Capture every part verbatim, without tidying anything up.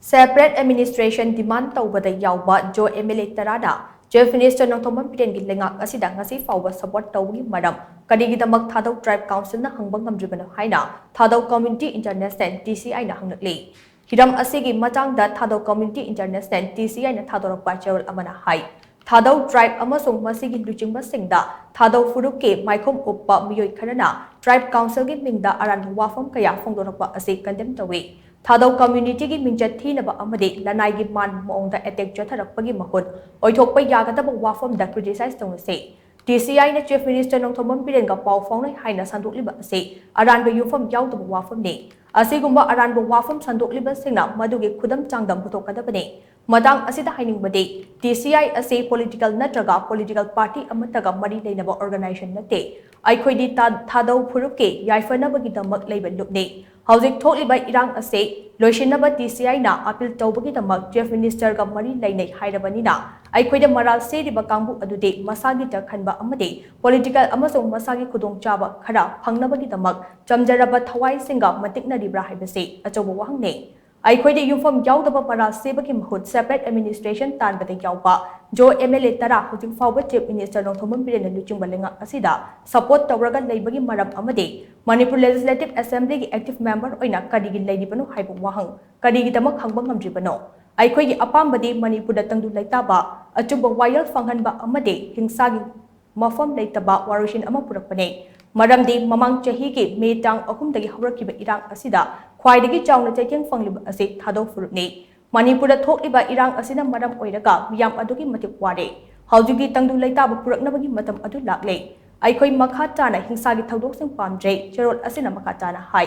Separate administration demand ꯇꯧꯕꯗ ꯌꯥꯎꯕ ꯖꯣ MLA ꯇꯔꯥꯅ Chief Minister Nongthombam ꯕꯤꯔꯦꯟꯒꯤ ꯂꯩꯉꯥꯛ ꯑꯁꯤꯗ ꯉꯁꯤ ꯐꯥꯎꯕ support ꯇꯧꯕꯒꯤ ꯃꯔꯝ, ꯀꯔꯤꯒꯤꯗꯃꯛ ꯊꯥꯗꯧ Tribe Councilꯅ ꯍꯪꯕ ꯉꯝꯗ꯭ꯔꯤꯕꯅꯣ ꯍꯥꯏꯅ Thadou Community International, TCIꯅ ꯍꯪꯂꯛꯂꯤ꯫ ꯍꯤꯔꯝ ꯑꯁꯤꯒꯤ ꯃꯇꯥꯡꯗ Thadou Community International, TCIꯅ ꯊꯥꯗꯣꯔꯛꯄ ꯆꯦꯔꯣꯜ ꯑꯃꯅ ꯍꯥꯏ, ꯊꯥꯗꯧ Tribe ꯑꯃꯁꯨꯡ ꯃꯁꯤꯒꯤ ꯂꯨꯆꯤꯡꯕꯁꯤꯡꯗ ꯊꯥꯗꯧ ꯐꯨꯔꯨꯞꯀꯤ ꯃꯥꯏꯈꯨꯝ ꯎꯞꯄ ꯃꯤꯑꯣꯏ ꯈꯔꯅ Tribe Councilꯒꯤ ꯃꯤꯡꯗ ꯑꯔꯥꯟꯕ ꯋꯥꯐꯝ ꯀꯌꯥ ꯐꯣꯡꯗꯣꯔꯛꯄ ꯑꯁꯤ condemn ꯇꯧꯏ꯫ ꯊꯥꯗꯧ communityꯒꯤ ꯃꯤꯡꯆꯠ ꯊꯤꯅꯕ ꯑꯃꯗꯤ ꯂꯅꯥꯏꯒꯤ ꯃꯥꯟ ꯃꯑꯣꯡꯗ attack ꯆꯠꯊꯔꯛꯄꯒꯤ ꯃꯍꯨꯠ, ꯑꯣꯏꯊꯣꯛꯄ ꯌꯥꯒꯗꯕ ꯋꯥꯐꯝꯗ criticize ꯇꯧꯅꯁꯤ꯫ TCIꯅ Chief Minister ꯅꯣꯡꯊꯣꯝꯕꯝ ꯕꯤꯔꯦꯟꯒ ꯄꯥꯎ ꯐꯥꯎꯅꯩ ꯍꯥꯏꯅ ꯁꯟꯗꯣꯛꯂꯤꯕ ꯑꯁꯤ ꯑꯔꯥꯟꯕ ꯌꯨꯝꯐꯝ ꯌꯥꯎꯗꯕ ꯋꯥꯐꯝꯅꯤ꯫ ꯑꯁꯤꯒꯨꯝꯕ ꯑꯔꯥꯟꯕ ꯋꯥꯐꯝ ꯁꯟꯗꯣꯛꯂꯤꯕꯁꯤꯡꯅ ꯃꯗꯨꯒꯤ ꯈꯨꯗꯝ ꯆꯥꯡꯗꯝ ꯄꯨꯊꯣꯛꯀꯗꯕꯅꯤ꯫ ꯃꯇꯥꯡ ꯑꯁꯤꯗ ꯍꯥꯏꯅꯤꯡꯕꯗꯤ, TCI ꯑꯁꯤ political ꯅꯠꯇ꯭ꯔꯒ political party ꯑꯃꯠꯇꯒ ꯃꯔꯤ ꯂꯩꯅꯕ organization ꯅꯠꯇꯦ꯫ ꯑꯩꯈꯣꯏꯗꯤ ꯊꯥ-, ꯊꯥꯗꯧ ꯐꯨꯔꯨꯞꯀꯤ ꯌꯥꯏꯐꯅꯕꯒꯤꯗꯃꯛ ꯂꯩꯕ ꯂꯨꯞꯅꯤ꯫ ꯍꯧꯖꯤꯛ ꯊꯣꯛꯂꯤꯕ ꯏꯔꯥꯡ ꯑꯁꯤ ꯂꯣꯏꯁꯤꯟꯅꯕ TCIꯅ appeal ꯇꯧꯕꯒꯤꯗꯃꯛ Chief Ministerꯒ ꯃꯔꯤ ꯂꯩꯅꯩ ꯍꯥꯏꯔꯕꯅꯤꯅ, ꯑꯩꯈꯣꯏꯗ ꯃꯔꯥꯜ ꯁꯤꯔꯤꯕ ꯀꯥꯡꯕꯨ ꯑꯗꯨꯗꯤ ꯃꯁꯥꯒꯤꯇ ꯈꯟꯕ ꯑꯃꯗꯤ political ꯑꯃꯁꯨꯡ ꯃꯁꯥꯒꯤ ꯈꯨꯗꯣꯡꯆꯥꯕ ꯈꯔ ꯐꯪꯅꯕꯒꯤꯗꯃꯛ ꯆꯝꯖꯔꯕ ꯊꯋꯥꯏꯁꯤꯡꯒ ꯃꯇꯤꯛꯅꯔꯤꯕ꯭ꯔꯥ ꯍꯥꯏꯕꯁꯤ ꯑꯆꯧꯕ ꯋꯥꯍꯪꯅꯤ꯫ ꯑꯩꯈꯣꯏꯗ ꯌꯨꯝꯐꯝ ꯌꯥꯎꯗꯕ ꯃꯔꯥꯜ ꯁꯤꯕꯒꯤ ꯃꯍꯨꯠ separate administration ꯇꯥꯟꯕꯗ ꯌꯥꯎꯕ ꯖꯣ MLA ꯇꯔꯥ ꯍꯧꯖꯤꯛ ꯐꯥꯎꯕ Chief Minister ꯅꯣꯡꯊꯣꯝꯕꯝ ꯕꯤꯔꯦꯟꯅ ꯂꯨꯆꯤꯡꯕ ꯂꯩꯉꯥꯛ ꯑꯁꯤꯗ support ꯇꯧꯔꯒ ꯂꯩꯕꯒꯤ ꯃꯔꯝ ꯑꯃꯗꯤ Manipur Legislative Assemblyꯒꯤ active member ꯑꯣꯏꯅ ꯀꯔꯤꯒꯤ ꯂꯩꯔꯤꯕꯅꯣ ꯍꯥꯏꯕ ꯋꯥꯍꯪ ꯀꯔꯤꯒꯤꯗꯃꯛ ꯍꯪꯕ ꯉꯝꯗ꯭ꯔꯤꯕꯅꯣ? ꯑꯩꯈꯣꯏꯒꯤ ꯑꯄꯥꯝꯕꯗꯤ ꯃꯅꯤꯄꯨꯔꯗ ꯇꯪꯗꯨ ꯂꯩꯇꯥꯕ, ꯑꯆꯨꯝꯕ ꯋꯥꯌꯦꯜ ꯐꯪꯍꯟꯕ ꯑꯃꯗꯤ ꯍꯤꯡꯁꯥꯒꯤ ꯃꯐꯝ ꯂꯩꯇꯕ ꯋꯥꯔꯣꯏꯁꯤꯟ ꯑꯃ ꯄꯨꯔꯛꯄꯅꯤ꯫ ꯃꯔꯝꯗꯤ ꯃꯃꯥꯡ ꯆꯍꯤꯒꯤ ꯃꯦ ꯇꯥꯡ ꯑꯍꯨꯝꯗꯒꯤ ꯍꯧꯔꯛꯈꯤꯕ ꯏꯔꯥꯡ ꯑꯁꯤꯗ ꯈ꯭ꯋꯥꯏꯗꯒꯤ ꯆꯥꯎꯅ ꯆꯩꯊꯦꯡ ꯐꯪꯂꯤꯕ ꯑꯁꯤ ꯊꯥꯗꯧ ꯐꯨꯔꯨꯞꯅꯤ꯫ ꯃꯅꯤꯄꯨꯔꯗ ꯊꯣꯛꯂꯤꯕ ꯏꯔꯥꯡ ꯑꯁꯤꯅ ꯃꯔꯝ ꯑꯣꯏꯔꯒ ꯃꯤꯌꯥꯝ ꯑꯗꯨꯛꯀꯤ ꯃꯇꯤꯛ ꯋꯥꯔꯦ꯫ ꯍꯧꯖꯤꯛꯇꯤ ꯇꯪꯗꯨ ꯂꯩꯇꯥꯕ ꯄꯨꯔꯛꯅꯕꯒꯤ ꯃꯇꯝ ꯑꯗꯨ ꯂꯥꯛꯂꯦ꯫ ꯑꯩꯈꯣꯏ ꯃꯈꯥ ꯇꯥꯅ ꯍꯤꯡꯁꯥꯒꯤ ꯊꯧꯗꯣꯛꯁꯤꯡ ꯄꯥꯝꯗ꯭ꯔꯦ, ꯆꯦꯔꯣꯜ ꯑꯁꯤꯅ ꯃꯈꯥ ꯇꯥꯅ ꯍꯥꯏ꯫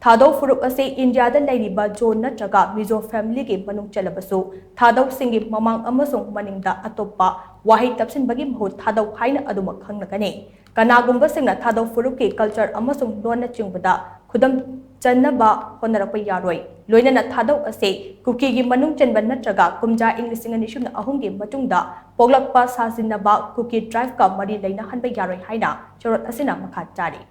ꯊꯥꯗꯧ ꯐꯨꯔꯨꯞ ꯑꯁꯤ ꯏꯟꯗꯤꯌꯥꯗ ꯂꯩꯔꯤꯕ ꯖꯣ ꯅꯠꯇ꯭ꯔꯒ ꯃꯤꯖꯣ family ꯒꯤ ꯃꯅꯨꯡ ꯆꯜꯂꯕꯁꯨ, ꯊꯥꯗꯧꯁꯤꯡꯒꯤ ꯃꯃꯥꯡ ꯑꯃꯁꯨꯡ ꯃꯅꯤꯡꯗ ꯑꯇꯣꯞꯄ ꯋꯥꯍꯩ ꯇꯞꯁꯤꯟꯕꯒꯤ ꯃꯍꯨꯠ ꯊꯥꯗꯧ ꯍꯥꯏꯅ ꯑꯗꯨꯃꯛ ꯈꯪꯅꯒꯅꯤ꯫ ꯀꯅꯥꯒꯨꯝꯕꯁꯤꯡꯅ ꯊꯥꯗꯧ ꯐꯨꯔꯨꯞꯀꯤ culture ꯑꯃꯁꯨꯡ ꯂꯣꯟꯅꯆꯤꯡꯕꯗ ꯈꯨꯗꯝ ꯆꯟꯅꯕ ꯍꯣꯠꯅꯔꯛꯄ ꯌꯥꯔꯣꯏ꯫ ꯂꯣꯏꯅꯅ ꯊꯥꯗꯧ ꯑꯁꯤ ꯀꯨꯀꯤꯒꯤ ꯃꯅꯨꯡ ꯆꯟꯕ ꯅꯠꯇ꯭ꯔꯒ ꯀꯨꯝꯖꯥ ꯏꯪ ꯂꯤꯁꯤꯡ ꯑꯅꯤ ꯁꯨꯞꯅ ꯑꯍꯨꯝꯒꯤ ꯃꯇꯨꯡꯗ ꯄꯣꯛꯂꯛꯄ ꯁꯥꯖꯤꯟꯅꯕ ꯀꯨꯀꯤ tribe ꯀ ꯃꯔꯤ ꯂꯩꯅꯍꯟꯕ ꯌꯥꯔꯣꯏ ꯍꯥꯏꯅ ꯆꯦꯔꯣꯜ ꯑꯁꯤꯅ ꯃꯈꯥ ꯇꯥꯔꯤ꯫